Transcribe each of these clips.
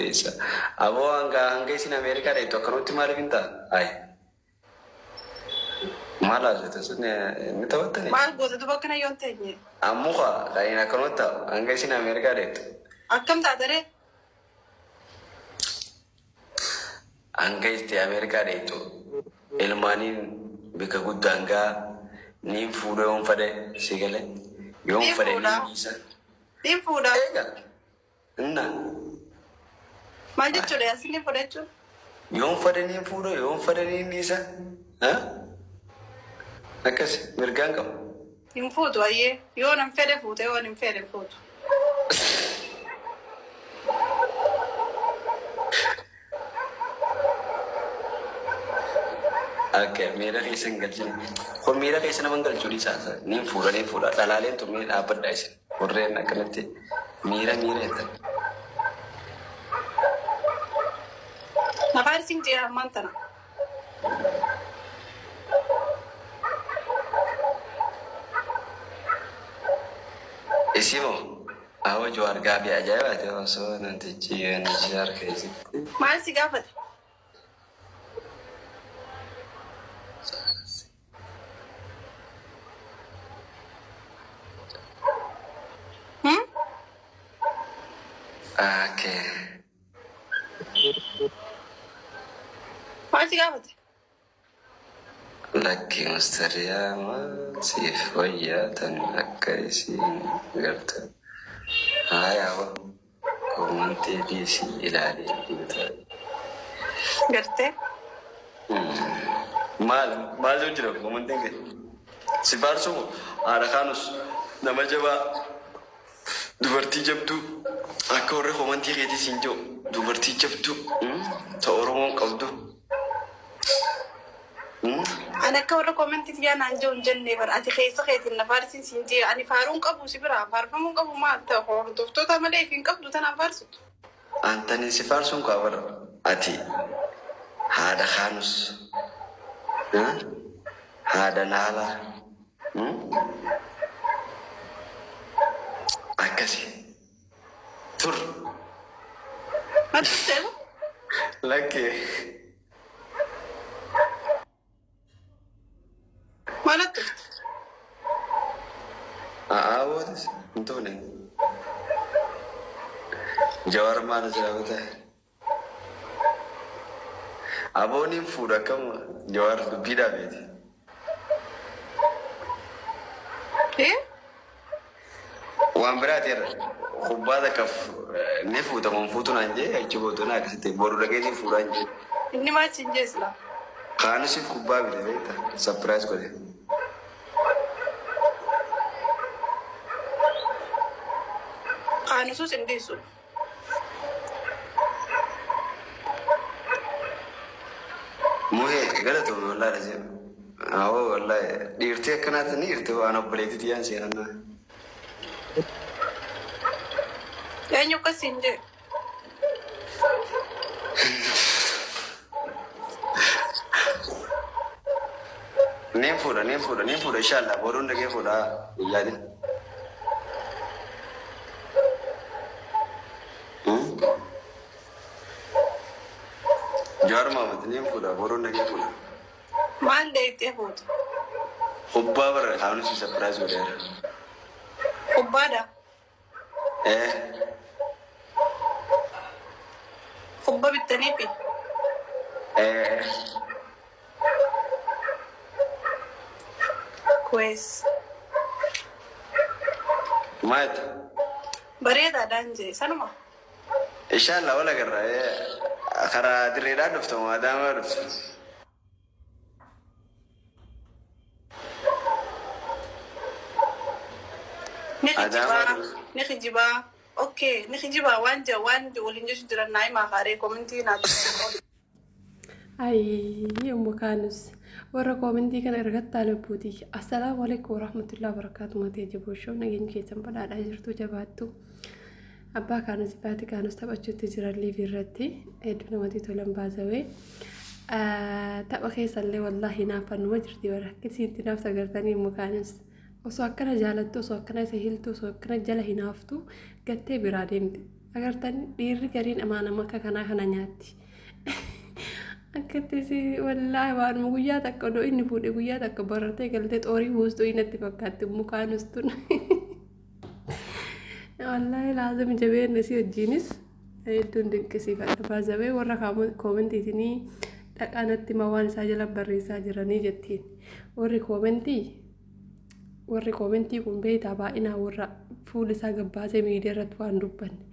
Eessa? Aboo hanga hanga isin Ameerikaa dheettu akkanumatti maaliif hin ta'a? Ayi. Maal haasofta sun ni taphattani? Maal goota duba akkana yoon teenye? Ammoo kaa kan akkanumatti ta'a hanga isin Ameerikaa dheettu. Akkam taataree? Hanga itti Ameerikaa dheettu ilmaaniin bika guddaan gaa niin fuudha yoon fedhe si galee yoon Niin fedhe niin fuudha. dhiisa. Niin fuudha. Eega inna Maal jechuudha yaasin niin fuudha jechuun? Yoon fedhe niin fuudha yoon fedhe niin dhiisa. Akkas mirgaan qaba. Hin fuutu ayyee. Yoo nan fedhe fuute yoo hin fedhe hin fuutu. Akka miira keessa hin galchine. Kun miira keessa nama hin galchu dhiisaa. Niin fuudha niin fuudha. Dhalaaleen tun mee dhaabbadha isin. Warreen akkanatti miira miira jettan. Na faarsiin jee ammaan tana. Isii moo? Awwa Jawaar gaafii ajaa'ibaati osoo namtichi UNHCR keessatti. Maal si gaafate? Hmm? Okay. Maal si gaafate? Lakki mustariyaa maal siif wayyaa tan akka isiin gartu. Haaya hoo koomantii dhiisii ilaalii guutaa. Gartee? Maal maaltu jira koomantiin kee? Si faarsuu moo haadha kaanus nama jabaa dubartii jabduu akka warri koomantii keetii siin jiru dubartii jabduu ta Oromoon qabdu. Ani akka warra koomentii tiyyaa naan jiru hin jenne bar ati keessa keetiin na faarsiin siin jee ani faaruun qabu si biraa faarfamuu hin qabu maal ta'u hordoftoota malee hin qabdu tanaan faarsitu. Antani si faarsuun kaa bara ati haadha kaanus haadha naalaa akkasi tur. Maal ta'e? Lakki. Maal dhufte? A'aa boodas hin toone. Jawaar maal jiraata? Abooniin fuudha akkam Jawaar dubbii dhaabeeti. Eh? Waan biraati irra kubbaa takka ni fuuta mun fuutu naan jee achi booda na akkasitti boru dhageetiin fuudhaan jee. Inni maal siin jee silaa? Kaanisiif kubbaa bite beekta sapiraayis godhe. Kaanusuus hin dhiisu. Muhee galatoome wallaahi dhasee. Awoo wallaahi dhiirtii akkanaatti ni jirti waan obboleettii tiyyaan seenannaa. Eenyu akkas siin jee? Niin fuudha niin fuudha niin fuudha inshaallah boruun dhagee fuudha hin yaadin. Jawaar Mohaammed niin fuudha boruun dhagee fuudha. Maal deettee fuutu? Kubbaa bara kaanus sapiraayis godheera. Kubbaadha. Eh. Kubba bittaniifi. Eh. Kuwees. Maal? Bareedaadhaan jee sanuma. Inshallah wal agarra. Karaa dirreedhaan dhuftu moo Adaamaa dhuftu? Ni kijibaa. Adaamaa dhuftu. Ni kijibaa. Okay, ni kijibaa waan jee waan waliin jechu jiran naa himaa kaaree komentii naa Ayii ummu kaanus warra koomentii kana ergattaa lubbuuti. Assalaamu alaikum warahmatullahi wabarakaatu maatii jaboo nageenya keessan badhaadhaa jirtu jabaattu. Abbaa kaanus baati kaanus taphachuutti jiran liivii irratti hedduu namatti tolan baasawee. Tapha keessallee wallaahi naafannuma jirti bara akkasitti naaf sagartanii ummu kaanus. Osoo akkana jaalattu osoo akkana isa hiltu osoo akkana jala hinaaftu gattee biraa deemte. Agartani dhiirri gariin amaanama akka kanaa kana nyaatti. Akkatti si wallaahi waanuma guyyaa takka odoo inni fuudhe guyyaa takka barartee galtee xoorii buustuu natti fakkaatti mukaanus tun. Wallaahi laazim jabeenna si wajjiinis hedduun dinqisiifadha. Baazabee warra koomentiitinii dhaqaa natti himaa waan isaa jala barreessaa jiranii jettiin. Warri koomentii kun beektaa, baay'inaan warra fuula isaa gabbaasee miidiyaa irratti waan dubbanne,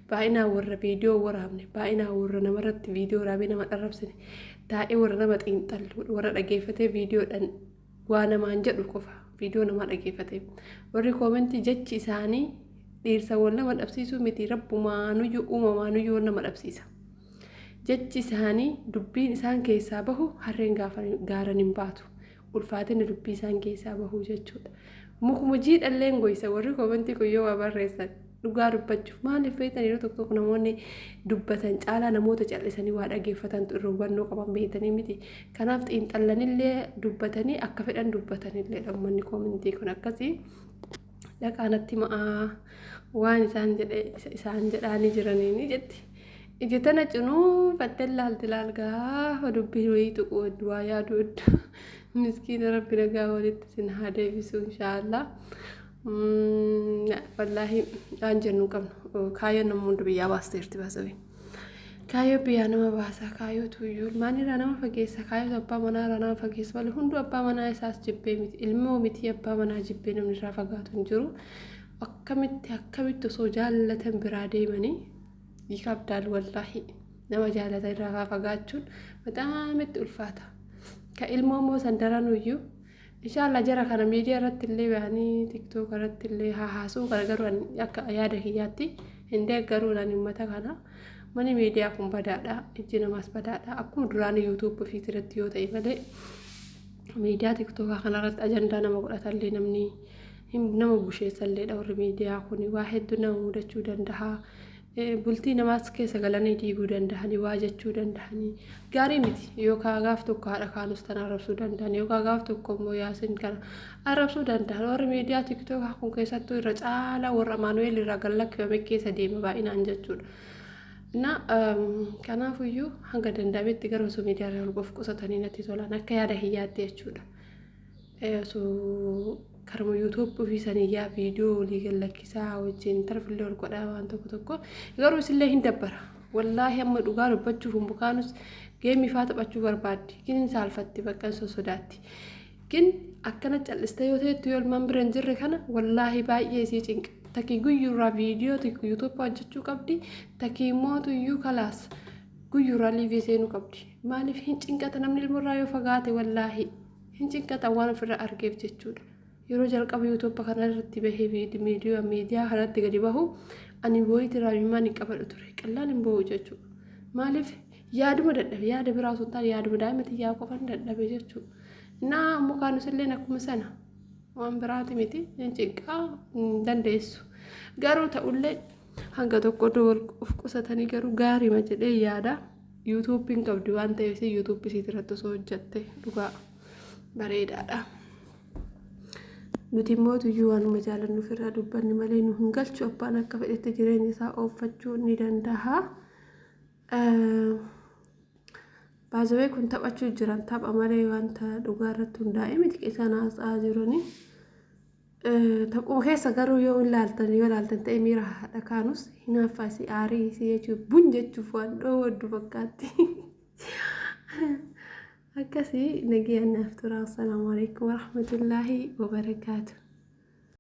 baay'inaan warra viidiyoo waraabne, baay'inaan warra namarratti viidiyoo waraabee nama dharrabsine, taa'ee warra nama xiinxallu, warra dhageeffatee viidiyoodhaan waa namaan jedhu qofa viidiyoo namaa dhageeffatee. Warri koomentii jechi isaanii dhiirsa wal nama dhabsiisuu miti, rabbumaanuyyuu uumamaanuyyuu wal nama dhabsiisa. Jechi isaanii, dubbiin isaan keessaa bahu harreen gaaran hin baatu. Ulfaatina dubbii isaan keessaa bahu jechuudha. Mukuma jiidhalleen goysa warri koomentii kun yoo waa barreessan, dhugaa dubbachuuf. Maaliif beektan? Yeroo tokko tokko namoonni dubbatan caalaa namoota callisanii waa dhageeffatantu irra hubannoo qaban, beektanii miti. Kanaaf xiinxallanillee dubbatanii akka fedhan dubbatanillee uummanni koomentii kun akkasii. Dhaqaa natti ma'aa waan isaan jedhe isaan jedhaanii jiraniini jetti. Ija tana cunuunfattee laalti, laal gaafa dubbii wayii tuqu hedduu waa yaadu hedduu. Miskiina, rabbi nagaa walitti isin haa deebisu inshaallah. Wallaahi waan jennu qabnu, kaayyoon nama hunda biyyaa baasteerti baasawee. Kaayyoo biyyaa nama baasa, kaayyoo tuyyuu ilmaanirraa nama fageessa, kaayyoo abbaa manaarraa nama fageessa malee hunduu abbaa manaa isaas jibbee miti, ilmoo miti, abbaa manaa jibbee namni irraa fagaatu hin jiru. Akkamitti akkamitti osoo jaallatan biraa deemanii ይከብዳል wallaahi, nama jaalatan irraa fagaachuun በጣም itti ulfaata. Ka ilmoo immoo san daranuyyuu. Inshaallah jara kana miidiyaa irratti illee bahanii TikTok irratti illee haasuu kana garuu akka yaada kiyyaatti hin deeggaruu naan uummata kana. Mani miidiyaa kun badaadha, ijji namaas badaadha. Akkuma duraan YouTube ofii irratti yoo ta'e malee miidiyaa TikTokaa kanarratti ajandaa nama godhatallee namni nama busheessalleedha. Warri miidiyaa kun waa hedduu nama mudachuu danda'a. Bultii namaas keessa galanii diiguu danda'anii, waa jechuu danda'anii, gaarii miti. Yookaan gaaf tokko haadha kaanus tan arrabsuu danda'an, yookaan gaaf tokko immoo Yaasin kana arrabsuu danda'an. Warri miidiyaa TikTokaa kun keessattuu irra caalaa warra Amaanu'eel irraa gad lakkifame keessa deema baay'inaan jechuudha. Na kanaafuyyuu hanga danda'ametti gara osoo miidiyaa irraa of qusatanii natti tolan akka yaada kiyyaatti jechuudha. Osoo karuma YouTube ofii saniyyaa viidiyoo walii gad lakkisaa wajjin tarfillee ol godhaa waan tokko tokko garuu isillee hin dabbara. Wallaahi amma dhugaa dubbachuuf humbukaanus geemii faa taphachuu barbaaddi. Gin hin saalfatti, bakka hin sosodaatti. Gin akkana callistee yoo ta'ettu, yoo ilmaan bira hin jirre kana, wallaahi baay'ee isii cinqa. Takii guyyuurraa viidiyoo YouTube hojjechuu qabdi. Takii immoo kalaas guyyuurraa live seenuu qabdi. Maaliif hin cinqata namni ilmoorraa yoo fagaate? Wallaahi hin cinqata waan ofirra argeef jechuudha. Yeroo jalqaba YouTube kana irratti bahee miidiyaa kanatti gadi bahu ani boo'itti raayummaan hin qabadhu ture. Qallaan hin bo'u jechuudha. Maaliif yaaduma dadhabe, yaada biraa osoo hin taane yaaduma daa'ima xiyyaa qofan dadhabe jechuudha. Innaa mukaanus illee akkuma sana waan biraati miti, hin cinqaa, hin dandeessu. Garuu ta'ullee hanga tokko of qusatanii garuu gaariima jedhee yaada. YouTubeiin qabdi waan ta'eef YouTube isiit irratti osoo hojjatte dhugaa bareedaadha. Nuti immoo tuyyuu waanuma jaalannuuf irraa dubbanni malee nu hin galchu, abbaan akka fedhetti jireenya isaa ooffachuu ni danda'a. Baazawee kun taphachuu jiran, tapha malee wanta dhugaa irratti hundaa'e miti isaan haasa'aa jiranii. Taphuma keessa garuu yoo ilaaltan ta'e miira haadha kaanus hinaaffaa isii, aarii isii jechuun bun jechuuf waan dhoowwaddu fakkaatti. Akkasii nagayaan naaf tura. Assalaamu alaikum warahmatullaahi wabarakaatu.